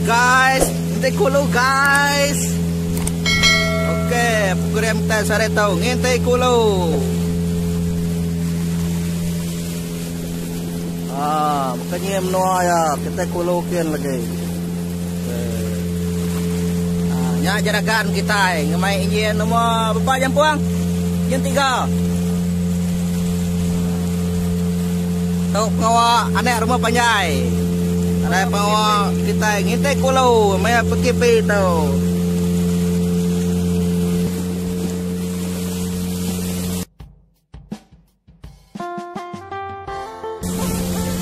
guys, ngintai kulu guys. Okey, program kita sehari tu ngintai kulu. Ah, bukannya menua ya, kita kulu kin lagi. Ah, nya jeragan kita ngemai enjin nombor berapa jam puang? Enjin 3. Tu pengawa anak rumah panjai. Alai pengawa kitai ngintai kulu maya PKP tu.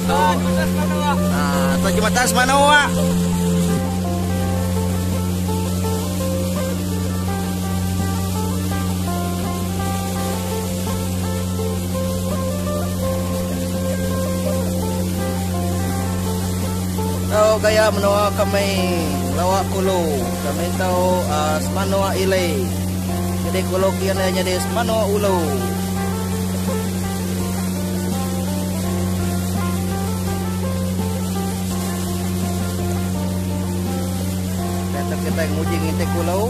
Tu ah, tu jembatan Semanoa. Tu gaya menua kami Lawak Kulu. Kami tu uh, Semanoa Ili. Jadi Kulu kian jadi Semanoa Ulu. Diatu kitai nguji nginti kulu.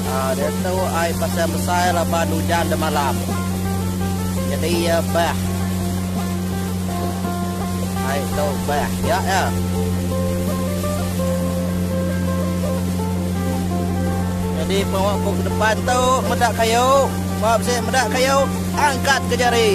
Uh, diatu ai pasal besai laban ujan demalam. Jadi iya bah. Ai tu bah. Ya ya. Jadi pengawa ku ke depan tu meda kayu. Ba bisi meda kayu angkat ke jari.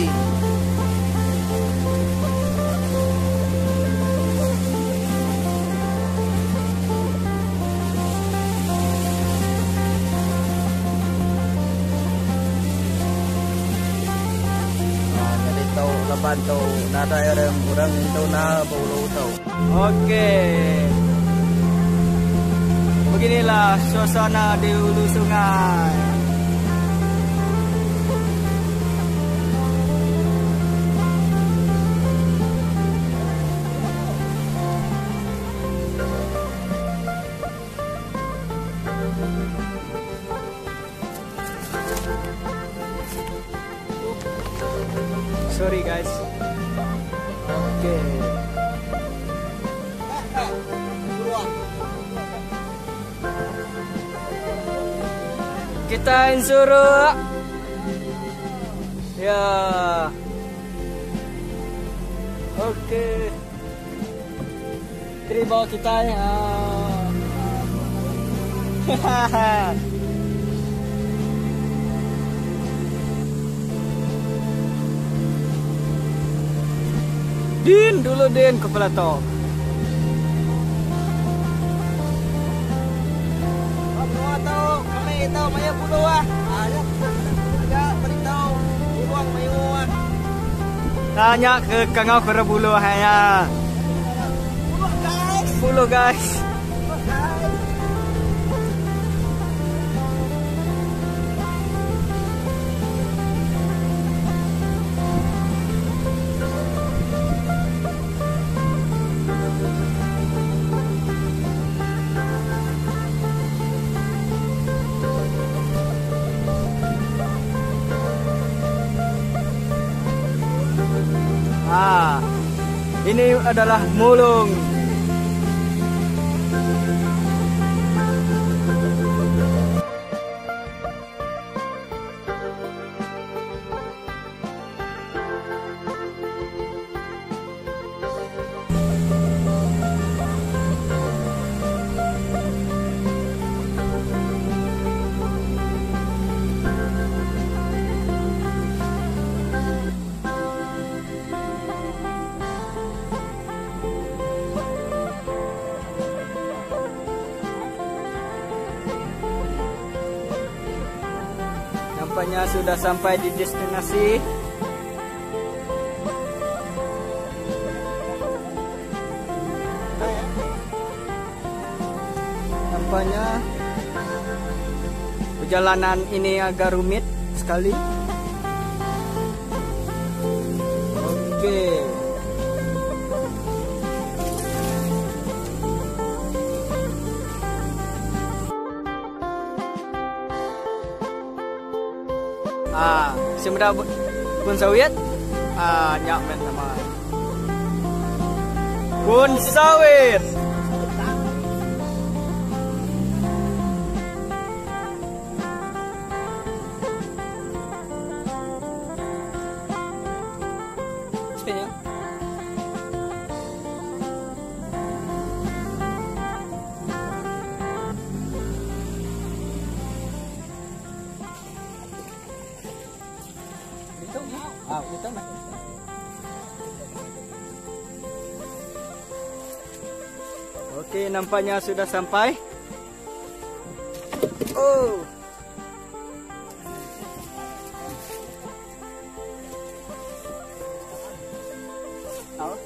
Jadi tu laban tu nadai orang orang ngintu na bulu tu. Okey. Beginilah suasana di hulu sungai. Sorry guys. Okay. Kita insuru. Ya. Okey. Terima kita ya. Din dulu din kepala tu. Menua tu kami tu mayuh buluh ah. Ya. Ya beritahu burung mayuh ah. Tanya ke kangau ke buluh ya. Buluh guys. Buluh guys. Buluh guys. Ah, ini adalah mulung. Nampaknya sudah sampai di destinasi. Nampaknya perjalanan ini agak rumit sekali. Okey. Ah, semudah pun sawit. Ah, nyak men nama. Pun sawit. Au, kita meh. Okey, nampaknya sudah sampai. Oh. Oh.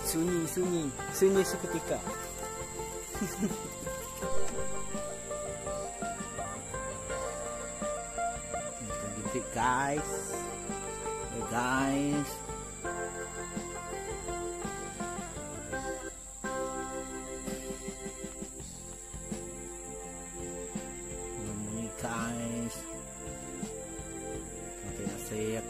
Sunyi, sunyi, sunyi seketika. Kita guys. Hey guys. Munyi guys. Nanti asik.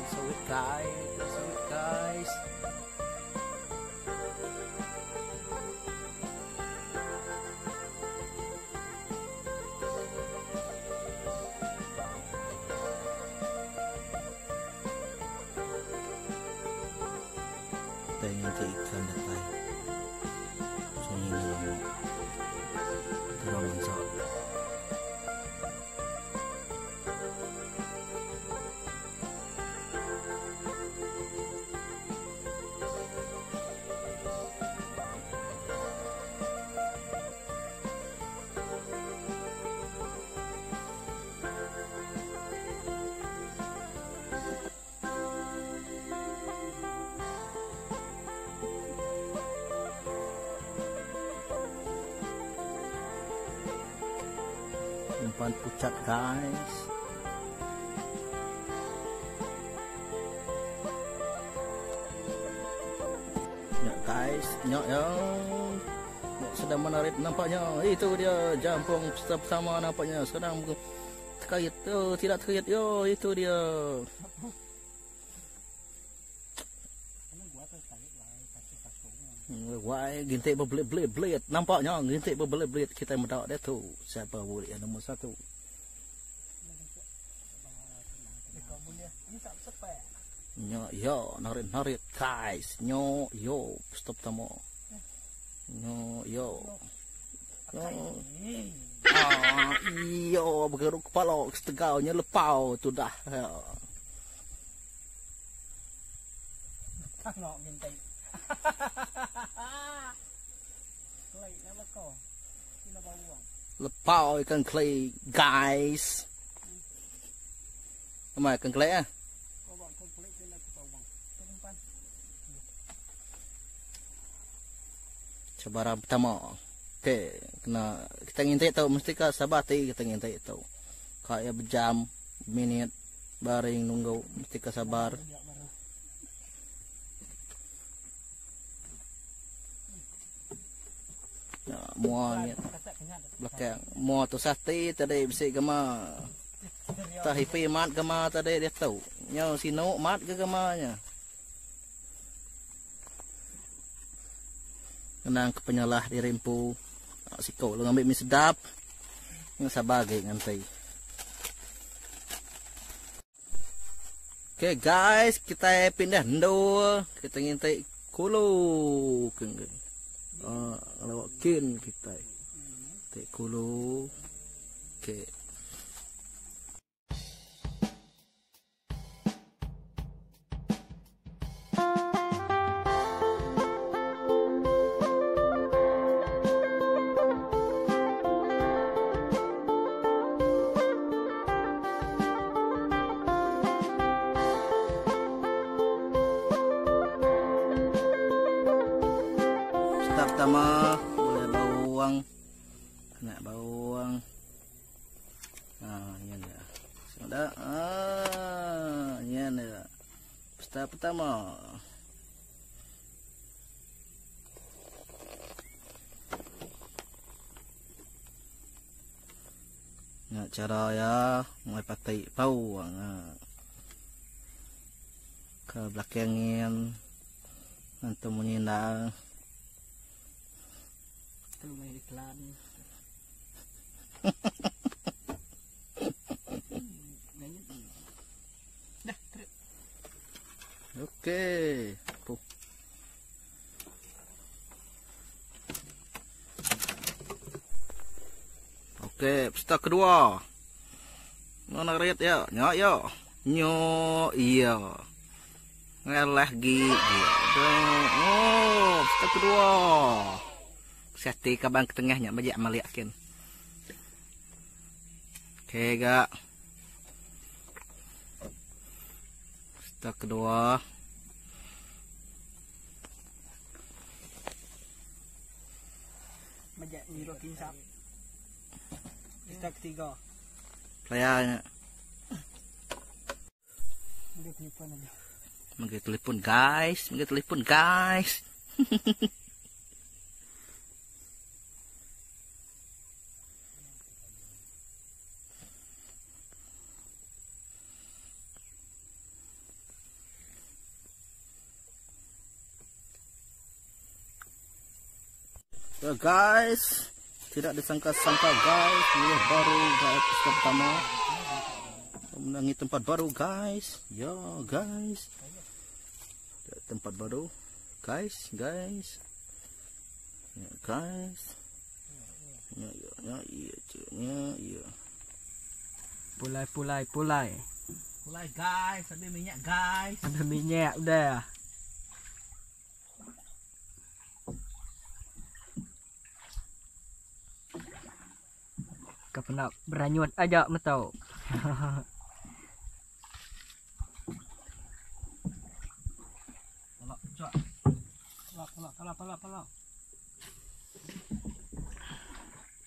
Sawit guys, sawit guys. Tayo nginti ikan datai. Sunyi ngelama. Terang mansa. Umpan pucat guys. Ya guys, nyok ya. Sedang menarik nampaknya. Itu dia jampung pertama nampaknya sedang terkait. Oh, tidak terkait. Yo, itu dia. Wah, gintik berbelit-belit. Nampaknya gintik berbelit-belit. Kita mendak dia tu. Siapa boleh yang nombor 1? Nyok yo, narik-narik guys. Nyok yo, stop pertama. Nyok yo. Ah, iyo, bergeruk kepala setegaunya lepau tu dah. Tengok gintik. Lepau ikan clay guys. Apa ikan clay ah? Cabaran pertama. Okey, kena kita ngintai tau mesti ka sabar ti kita ngintai tau. Ka ya berjam, minit baring nunggu mesti ka sabar. Ya, mua ni belakang mua tu sati tadi bisi gema. Tak hipi mat gema tadi dia tahu. Nyo sino mat ke gemanya. Kenang kepenyalah diri empu. Siko lu ngambil mi sedap. Yang sabar ge ngantai. Okay guys, kita pindah ndo. Kita ngintai kulu keng. Lewat kin kita. Tek kulu. Okay. pertama boleh bawang. Kena bawang. Ha, ini dia. Sudah. Ah, ini dia. Peserta pertama. Nya cara ya mai patik bawang. Ha. Ke belakang ngin. Nanti munyi nda. Tu mai iklan. Dah, terus. Okey. Puh. Okey, peserta kedua. Mana rit ya? Nyak ya. Nyok iya. Ngalah gi. Oh, peserta kedua. Sehati kaban ke tengah nya bajak malik kin. Okey gak. Peserta kedua. Majak ngirup kinsap. Peserta ketiga. Playanya. Dia telefon aja. Magi telefon guys, magi telefon guys. Ya guys, tidak disangka-sangka guys, ini baru guys episode pertama. Menangi tempat baru guys. Ya guys. Tempat baru guys, guys. Ya guys. Ya ya ya iya ya iya. Pulai pulai pulai. Pulai guys, ambil minyak guys. Ambil minyak udah. Kau pernah beranyut aja metau. Tolak, cok. Tolak, tolak, tolak, tolak, tolak.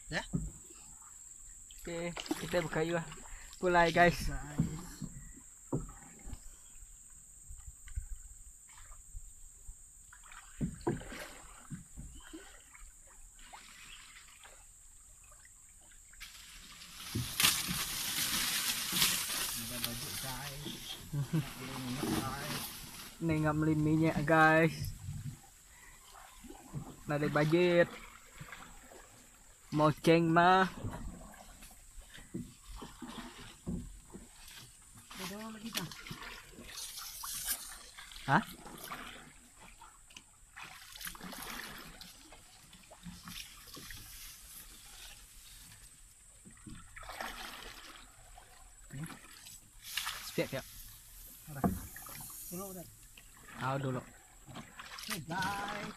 Ya. Okey, kita berkayu lah. Pulai guys. Nengok beli minyak guys. Nada budget. Mau ceng mah. Hah? Siap, siap. Dulu dah. Ah, dulu. Hey guys.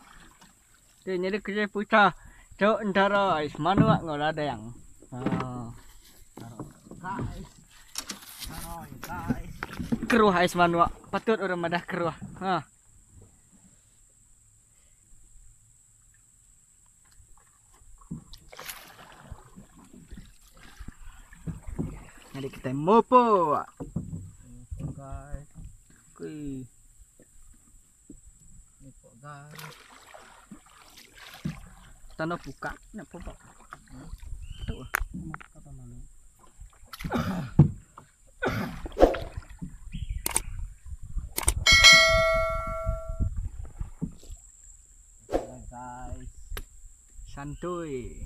Dia jadi kerja putra. Cok antara ais manuak ngau ladang. Ha. Guys. Taruh guys. Keruh ais manuak. Patut orang madah keruh. Ha. Jadi kita mopo. Guys. Okey. Mupuk guys. Tanah buka nak pupuk. Tu. Kata mana? Guys. Santuy.